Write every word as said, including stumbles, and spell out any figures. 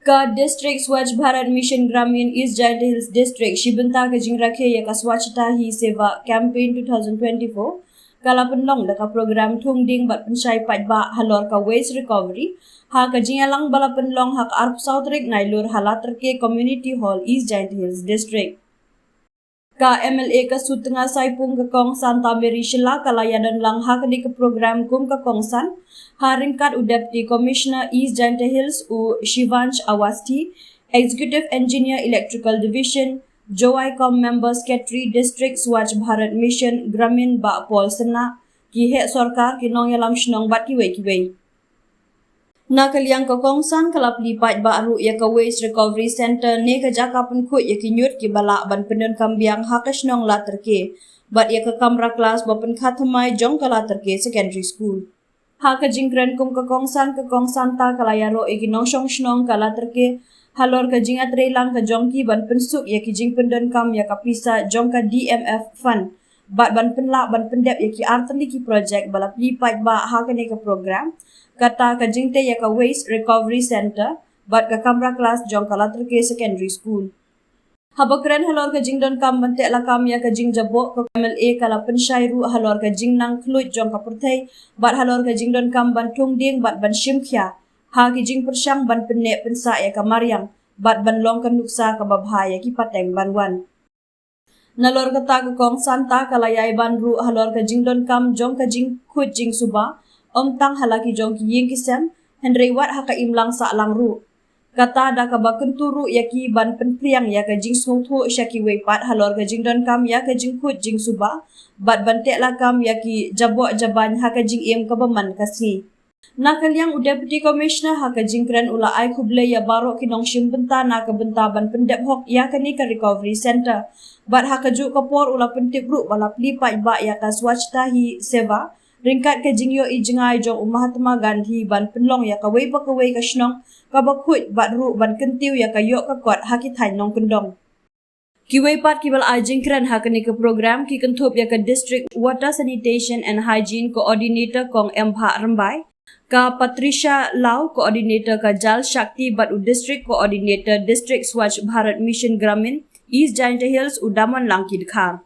Ka District Swachh Bharat Mission Gramin East Jaintia Hills District shi bynta ka jingrakhe ïa ka Swachhata Hi Seva Campaign two thousand twenty-four ka la pynlong da ka program thung ding bad pynshai paidbah halor ka waste recovery ha ka jingïalang ba la pynlong ha ka arphew saw tarik Nailur ha Latyrke Community Hall, East Jaintia Hills District. Ka M L A ka Sutnga Saipung ka Kong Santa Mary Shylla ka la ïadon lang ha kane ka program kum ka kongsan ha ryngkat u Deputy Commissioner East Jaintia Hills u Shivansh Awasthi, Executive Engineer Electrical Division, Jowai Com Member Secretary District Swachh Bharat Mission Gramin Bah Paul Synnah, ki heh sorkar, ki nongïalam shnong bad kiwei kiwei. Na ka liang ka kongsan ka la plie paidbah ruh ïa ka Waste Recovery Center ne ka jaka pynkhuid ïa ki ñiut kiba lah ban pyndonkam biang ha ka shnong Latyrke bad ïa ka kamra klas ba pynkha thymmai jong ka Latyrke Secondary School. Ha ka jingkren kum ka kongsan, ka Kong Santa ka la ïaroh ïa ki nongshong shnong ka Latyrke halor ka jingïatreilang ka jong ki ban pynsuk ïa ki jingpyndonkam ïa ka pisa jong ka D M F fund bad ban pynlah ban pyndep ïa ki artylli ki projek ba la plie paidbah ha kane ka program, kata ka jingtei ïa ka Waste Recovery Center bad ka kamra klas jong ka Latyrke Secondary School. Haba kren halor ka jingdonkam ban teh lakam ïa ka jingjaboh, ka M L A ka la pynshai ruh halor ka jingnang khluit jong ka pyrthei bad halor ka jingdonkam ban thung ding bad ban shim khia ha ki jingpyrshang ban pynneh pynsah ïa ka mariang bad ban long ka nuksa kaba bha ïa ki pateng ban wan. Nalor kata, ka Kong Santa ka la ïai ban ruh halor ka jingdonkam jong ka jingkhuid jingsuba, ym tang ha la ki jong ki ïing ki sem, hynrei wat ha ka imlang sahlang ruh. Kata da kaba kyntu ruh ïa ki ban pynpriang ïa ka jingsngewthuh sha kiwei pat halor ka jingdonkam ïa ka jingkhuid jingsuba bad ban teh lakam ïa ki jaboh jabain ha ka jingim kaba man ka sngi. Na ka liang u Deputy Commissioner ha ka jingkren u la ai khublei ïa baroh ki nongshim bynta na ka bynta ban pyndep hok ïa kane ka Recovery Center. Bad ha kajuh ka por u la pyntip ruh ba la plie paidbah ïa ka Swachhata Hi Seva ryngkat ka jingïohi jngai jong u Mahatma Gandhi ban pynlong ïa kawei pa kawei ka shnong kaba khuid bad ruh ban kyntiew ïa ka ïoh ka kot ha ki thaiñ nongkyndong. Kiwei pat kiba la ai jingkren ha kane ka program ki kynthup ïa ka District Water Sanitation and Hygiene Coordinator Kong M Bha Rymbai, ka Patricia Law, Coordinator ka Jal Shakti bad u District Coordinator District Swachh Bharat Mission Gramin East Jaintia Hills u Damonlang Kidkhar.